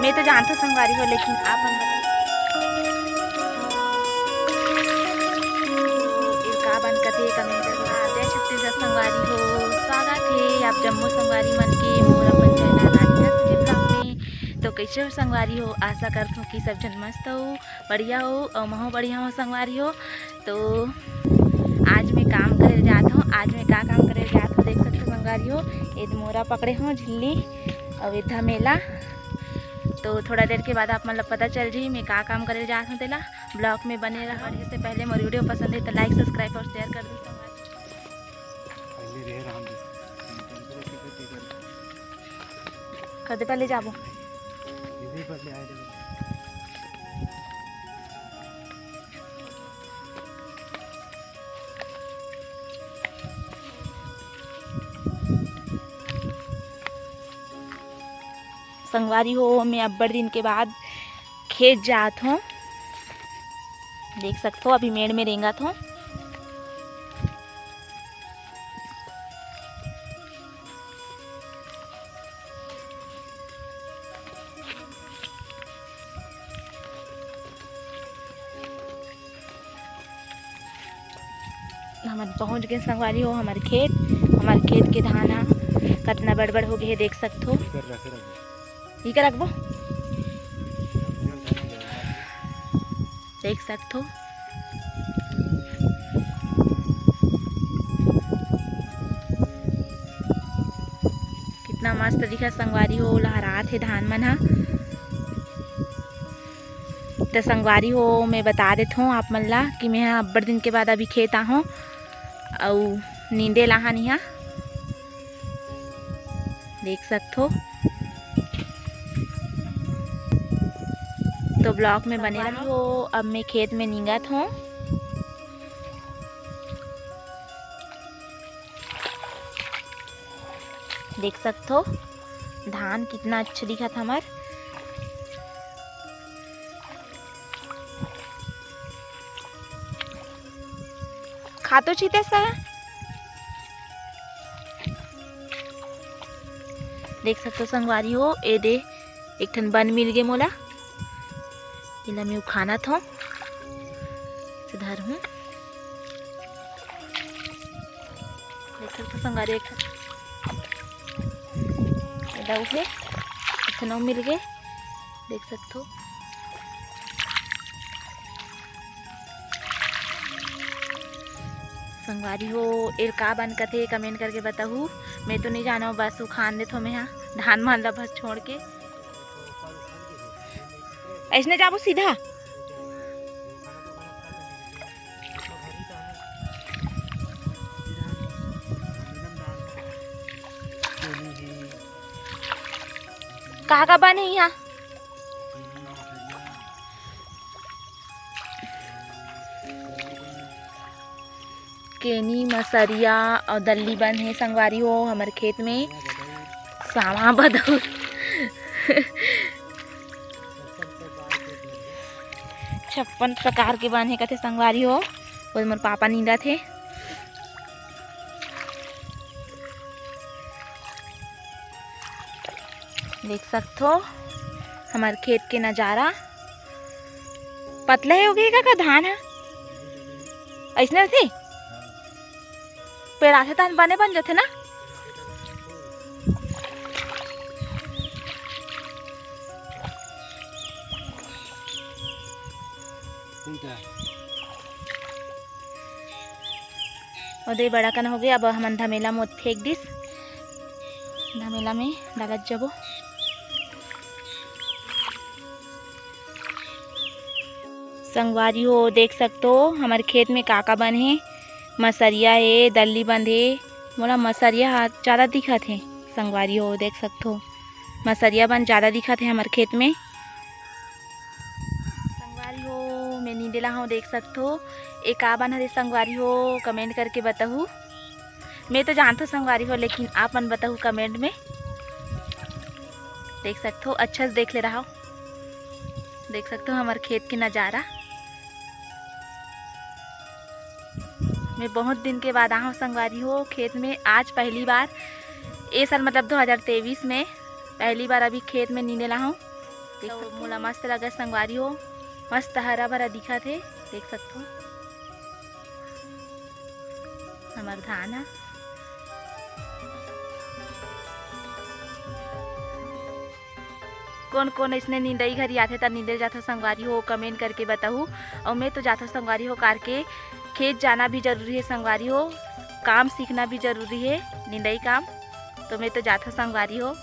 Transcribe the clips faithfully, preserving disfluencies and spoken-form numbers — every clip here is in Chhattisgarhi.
मैं तो जानथों संगवारी हो, लेकिन आप मन बताओ, ये का बन कथे, comment करके बता। जय छत्तीसगढ़ संगवारी हो, स्वागत हे आप जम्मो संगवारी मन के मोर अपन channel राधिका सुजी vlog में। तो कैसे हो संगवारी हो? आशा करथों कि सब झन मस्त हो, बढ़िया हो, अउ महूं बढ़िया हो संगवारी हो। तो आज मैं काम करे जात हों। आज मैं का काम करे जात हों, देख सकथो संगवारी हो, ये मोरा पकड़े हों झिल्ली, अउ ये धमेला। तो थोड़ा देर के बाद आप मन ला पता चल जाही मैं का काम करे जात हों तेला। Vlog में बने रहा। और इससे पहले मोर video पसंद हे तो like, subscribe और share कर दो संगवारी। पहले रहे राम जी। कर दे, पहले जाबो। इधर पहले आए थे। संगवारी हो, मैं अब्बड़ दिन के बाद खेत जात हों। देख सकथो, अभी मेड़ में रेंगत हों। हमन पहुंच गए संगवारी हो हमर खेत। हमर खेत के धान ह कतना बड़ बड़ हो गए हे, देख सकथो। इकर रखे रखे। इकर रखबो। देख सकथो। कितना मस्त दिखत संगवारी हो, लहरात हे धान मन ह। त संगवारी हो, मैं बता देथों आप मन ला कि मैं ह अब्बड़ दिन के बाद अभी खेत आहों अउ नींदे लाहन इहाँ, देख सकथो। तो vlog में बने रहो। अब मैं खेत में नींगत हों। देख सकथो, धान कितना अच्छा दिखत हमर। खातू छीते सगा। देख सकथो संगवारी हो, ए दे एक ठन बन मिल गे मोला। एला मैं उखानत हों, सुधार हूँ। देख सकथो संगवारी, एक ठन एदा उठे, एक ठन अउ मिल गे। देख सकथो संगवारी हो, एल का बन कथे, comment करके बताहू। मैं तो नहीं जानव, बस उखान देथों मैं हा धान मन ला बस छोड़ के। ऐसने जाबो सीधा। कहाँ का बन है यहाँ? केनी, मसरिया अउ दल्ली बन हे संगवारी हो हमर खेत में। सावा बदौर छप्पन प्रकार के बन हे कथे संगवारी हो। वो मोर पापा नींदत हे। देख सकथो हमर खेत के नजारा। पतला हे होगे का, का धान ह? अइसने होथे? पेड़ाथे तहन बने बन जाथे ना? ओदे बड़ा कन होगे, अब हमन धमेला मोत फेंक दिस, धमेला में डालत जबो। संगवारी हो, देख सकथो, हमर खेत में का-का बन हे। मसरिया हे, दल्ली बन हे। मोला मसरिया ह जादा दिखत हे। संगवारी हो, देख सकथो, मसरिया बन जादा दिखत हे हमर खेत में। संगवारी हो, मैं नींदे ला हूँ, देख सकथो। ए का बन हरे संगवारी हो, comment करके बताहू। मैं तो जानथो संगवारी हो, लेकिन आप मन बताहू comment में। देख सकथो, अच्छा से देख ले रहा। देख सकथो हमर खेत के नजारा। मैं बहुत दिन के बाद आहूँ संगवारी हो खेत में, आज पहली बार, ए साल मतलब दो हज़ार तेईस में पहली बार अभी खेत में नींदे ला हूँ। देख तो सकथो। मोला मस्त लगे संगवारी हो, मस्त हरा भरा दिखत हे, देख सकथो हमर धान ह। कोन कोन अइसने निंदई घरी आथे त निंदे ल जाथो संगवारी हो, comment करके बताहू। अउ मैं तो जाथो संगवारी हो, कार के खेत जाना भी जरूरी हे संगवारी हो, काम सीखना भी जरूरी हे, निंदई काम। तो मैं तो जाथो संगवारी हो।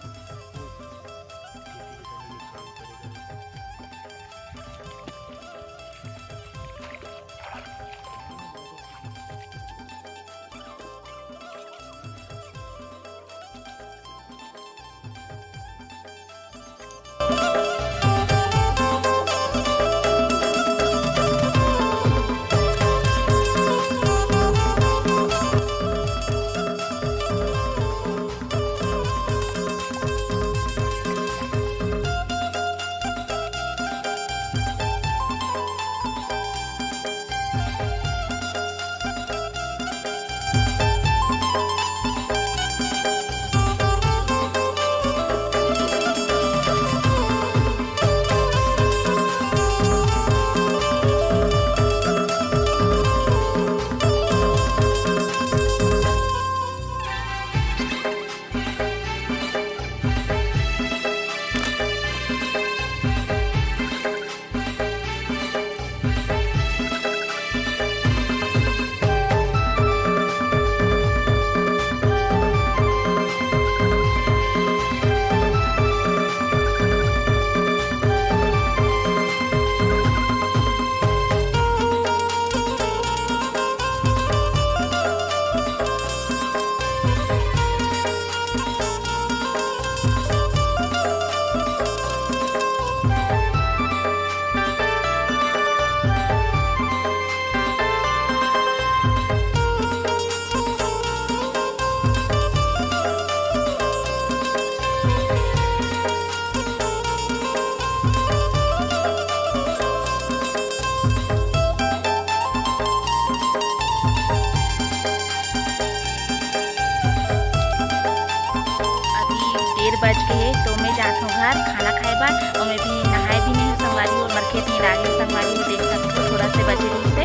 अभी डेढ़ बज के हे, तो मैं जात हूँ घर खाना खाए बर। और मैं भी नहाए भी नहीं हूँ संगवारी हो, मर खेत में लागे संगवारी हो, देख सकते हो, थोड़ा से बचे रही से।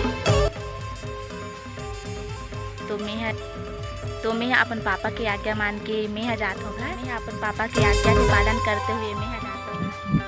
तो मैं ह, तो मैं ह अपन पापा के आज्ञा मान के मैं ह जात हूँ घर। मैं ह अपन पापा के आज्ञा के पालन करते हुए मैं ह जात हूँ घर।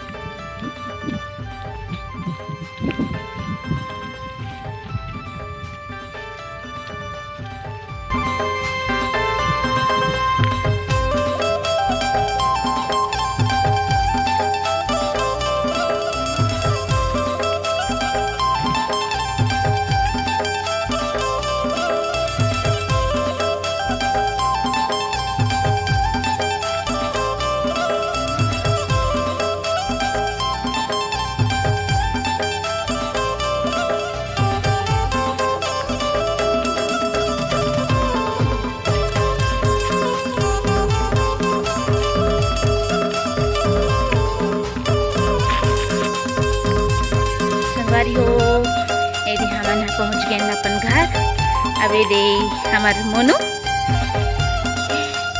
संगवारी हो, ए दे हमन ह पहुँच गेन अपन घर। अब ए दे हमर मोनू,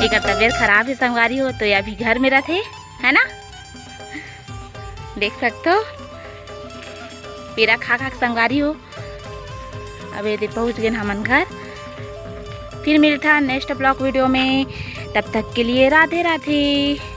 एकर तबीयत खराब हे संगवारी हो, तो ये अभी घर में रथे, है ना? देख सकथो, पेरा खा खा के संगवारी हो। अब ए दे पहुँच गेन हमन घर। फिर मिलथा next vlog video में, तब तक के लिए राधे राधे।